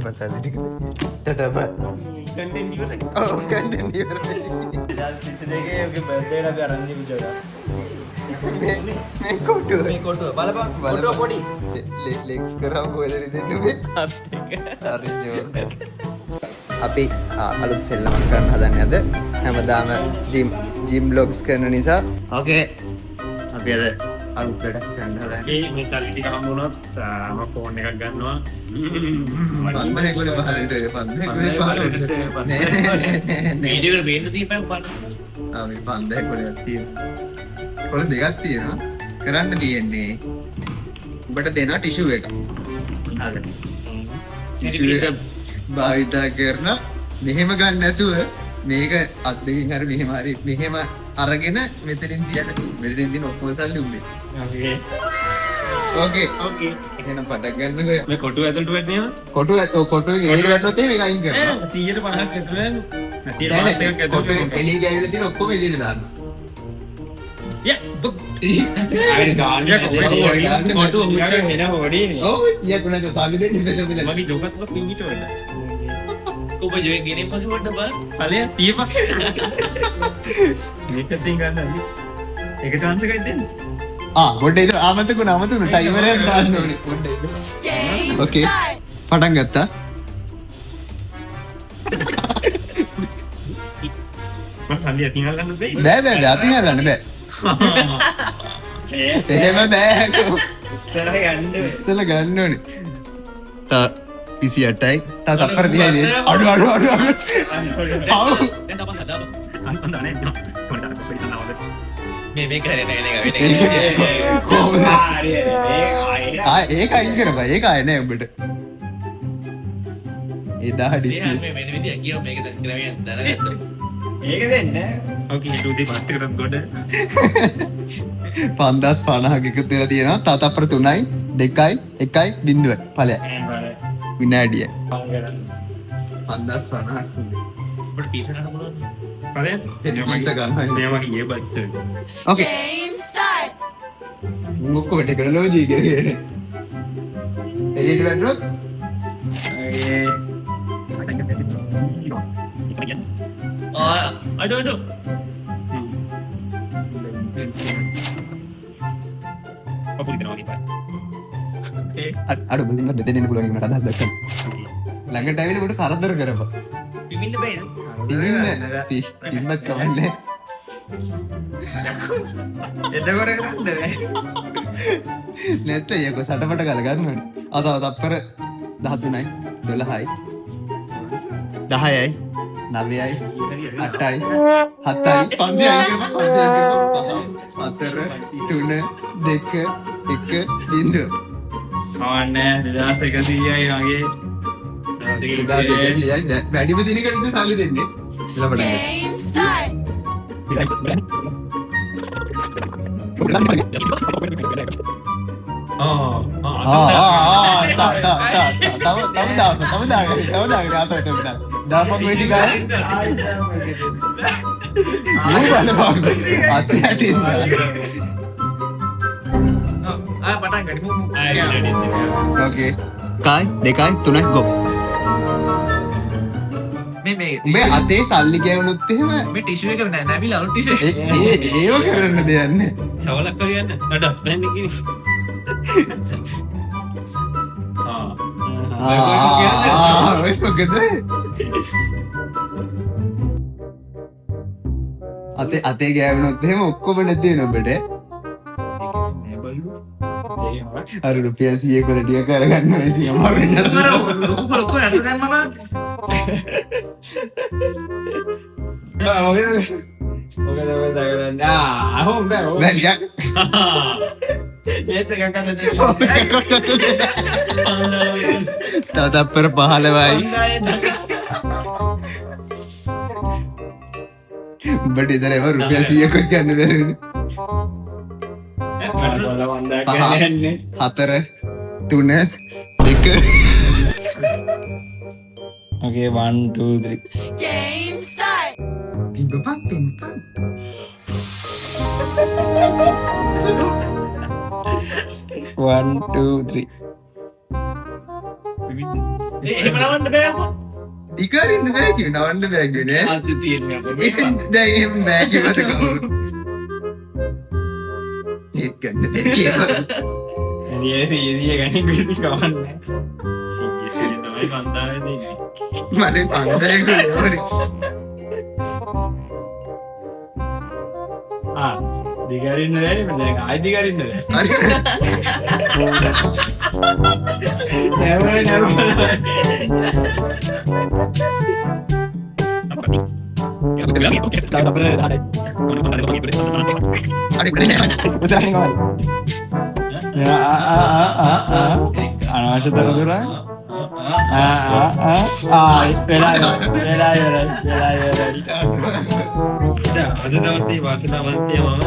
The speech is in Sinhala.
කරපන් සල්ලි ටික. ටටා බයි. කන්ටෙන්ට් ඉවරයි. ඔව් කන්ටෙන්ට් ඉවරයි. 2022 ඔගේ බර්ත්ඩේ එකට අපි අරන් දීපු ජග. මේ කොටුව. මේ කොටුව බලපන්. කොටුව පොඩි. ලෙග්ස් කරාම කොහෙද දෙන්නේ මේ? හරි ජෝක්. අපි අලුත් සෙල්ලමක් කරන්න හදන්නේ අද. හැමදාම ජිම් බ්ලොග්ස් කරන නිසා. ඕකේ. අපි අද අලුත් වැඩක් කරන්න හදන්නේ. ඒ මේ සල්ලි ටික හම්බ වුණොත් මම ෆෝන් එකක් ගන්නවා. පන්දහේ කොලේ පහලට එන, පන්දහේ කොලේ පහලට. නෑ නෑ නෑ නෑ නෑ. වීඩියෝ එකට පේන්න තියෙපන් බලන්න. ආ මේ පන්දහේ කොලයක් තියෙනවා. කොළ දෙකක් තියෙනවා. කරන්න තියෙන්නේ උඹට දෙනවා ටිෂු එකක්. හරි. ටිෂු එක භාවිතා කරන මෙහෙම ගන්න නැතුව මේක අත් දෙකෙන් හරි මෙහෙම හරි මෙහෙම අරගෙන මෙතනින් තියන්න. මෙතනින් තියෙන ඔක්කොම සල්ලි උඹේ. ඕකේ. ඕකේ. ඕකේ. එහෙනම් පටන් ගන්නකෝ. මේ කොටුව ඇතුළට වැටෙනවද? කොටුව ඔව් කොටුව එළියට වැටුනොත් එහෙම ඒක අයින් කරනවා. නෑ 150ක් ඇතුළේ නෑ. නෑ නෑ 150ක් ඇතුළේ. කොටුවේ එළිය ගෑවිලා තියෙන ඔක්කොම එළියට දාන්න. යා බක්. ආයෙ ගාන්න කොටුව උච්ච වෙන හොඩිනේ. ඔව් ඊයක් උනාද සල්ලි දෙන්න මෙතන මෙතන. මගේ ජොකත් වක් පිංගිට වෙන්න. ඔබ ජොය ගෙනින් පසු වට බා. ඵලයක් තියපන්. මේක තින් ගන්න හරි. එක චාන්ස් එකක් දෙන්න. ආ පොඩ්ඩක් ඉතින් ආමතක වුණා ආමතක වුණා ටයිමර් එකක් දාන්න ඕනේ පොඩ්ඩක් ඉතින්. ඕකේ. පටන් ගත්තා. මම සල්ලි අතින් අල්ලන්න බෑ. බෑ බෑ බෑ අතින් අල්ලන්න බෑ. එහෙම බෑ. ඉස්සරහ ගන්න බෑ. ඉස්සෙල්ලා ගන්න ඕනේ. තා 28යි. තා තප්පර 30යි දෙන්න. අඩු අඩු අඩු අඩු. ආව්. දැන් තමන් හදාපන්. අන් අනේ. කොණ්ඩ කොහෙන්ද නවද? මේ මේක හරියට නෑ නේද? වෙන ඒක කොහොමද? හරි හරි. ඒ ආයෙ ආ ඒක අයින් කරපන්. ඒක ආයේ නෑ උඹට. ඒ 10 ඩිස්මිස්. මේ වෙන විදියක් කියනවා මේක දැන් ක්‍රමයෙන් දැනගත්තා. ඒක දෙන්න. ඕකේ හිටු දෙයි බස් එකටත් ගොඩ. 5050ක් එකතු වෙලා තියෙනවා. තා තප්පර 3යි 2යි 1යි 0යි. ඵලයක්. ඈ බලන්න. විනාඩිය. මං කරන්නේ. 5050ක් උඹේ. ඔබට පීස ගන්න පුළුවන්ද? ඵලයක්. පීස ගන්න. මේ මගේ ඊයේ බස් එක. ඕකේ. Game start. උන් ඔක්කොම ටෙක්නොලොජි කියන්නේ. එළියට වැටුනොත් ඕකේ. ආ අඩෝ අඩෝ. පපුව හිතනවා වගේ පාර. අර උඹ දෙන්න දෙන්න එන්න පුළුවන් මට අදහස් දක්වන්න. ළඟට ඇවිල්ලා උඹට කරදර කරපන්. පිමින්න බෑද? පිමින්න පිම්මත් කමන්නේ. එතකොට කරන්න බෑ. නැත්නම් යකෝ සටපට ගාලා ගන්න ඕනේ. අත තප්පර 13යි 12යි 10යි 9යි 8යි 7යි 5යි කරපන් 5යි කරපන් 5 4 3 2 1 0. කවන්නේ 2100යි වගේ. 2100යි. දැන් වැඩිම දින එකට ඉතින් සල්ලි දෙන්නේ. එලා පටන් ගන්න. Game start. ආ ආ ආ ආ තා තා තා තව තව දාපන් තව දාගන්න තව දාගන්න ආ තව තව දාගන්න. දාපන් ඔය ටික ආයෙ ආයෙ දාපන් ඔය ටික. මූ බලපන් අත යටින් දාන්න. ආ පටන් ගන්න. මු මු. ඕකේ. 1යි 2යි 3යි ගෝ. මේ මේ උඹේ අතේ සල්ලි ගෑවුනොත් එහෙම මේ ටිෂු එක නෑ නැමිලා අලුත් ටිෂු එක. ඒ ඒව කරන්න දෙයක් නෑ. සවලක් වගේ යන්න. අර ඩස්බින් එකේ. ආ ආ ආ ඔය මොකද? අතේ අතේ ගෑවුනොත් එහෙම ඔක්කොම නැති වෙන ඔබට. නෑ බලු. අර රුපියල් 100 කොළ ටික කරගන්න ඔය ඉතින් අමාරු වෙන්න. අර ලොකු කොළ ඔක්කොම ඇතුළට දැම්මම මොකද මොකද මොකද කරන්නේ? ආ අහොම් බෑ. ඔව්. බෑ නිකන්. ඒත් එකක් අතට. තව තප්පර 15යි. උඹට ඉතින් ඒව රුපියල් 100ක්වත් ගන්න බැරි වෙන්නේ. කොළ වන්දා පහ. කියන්නේ. 4 3 2 ඕකේ 1 2 3. Game start. පිඹපන් පිඹපන්. 1 2 3. ඒ එහෙම නවන්න බෑ අපෝ. දිගාරින්න බෑ කිව්වේ, නවන්න බෑ කිව්වේ නෑ. අද තියෙන්නේ අපෝ මේ ඉතින් දැන් එහෙම බෑ කිව්වද කවුරු? ඒත් ගන්න බෑ කියලා. එළිය සිය ගණන් ඉතින් කවන්නේ. 100 තමයි කන්දාවේ දෙන්නේ. මට පන්දරේක ඕනේ. ආ දිගරින්න බැරි මට දැන් ආයි දිගරින්න බෑ. හරි. නැවුනේ නැවුනේ. තව තප්පර 10යි. හරි නෑ. උදාහරණ කොහොමද? ආ ආ ආ ආ අනවශ්‍ය තොරතුරු. ආ ආ ආ ආ වෙලා වෙලා ඉවරයි වෙලා ඉවරයි. දැන් අද දවසේ වාසනාවන්තය මම.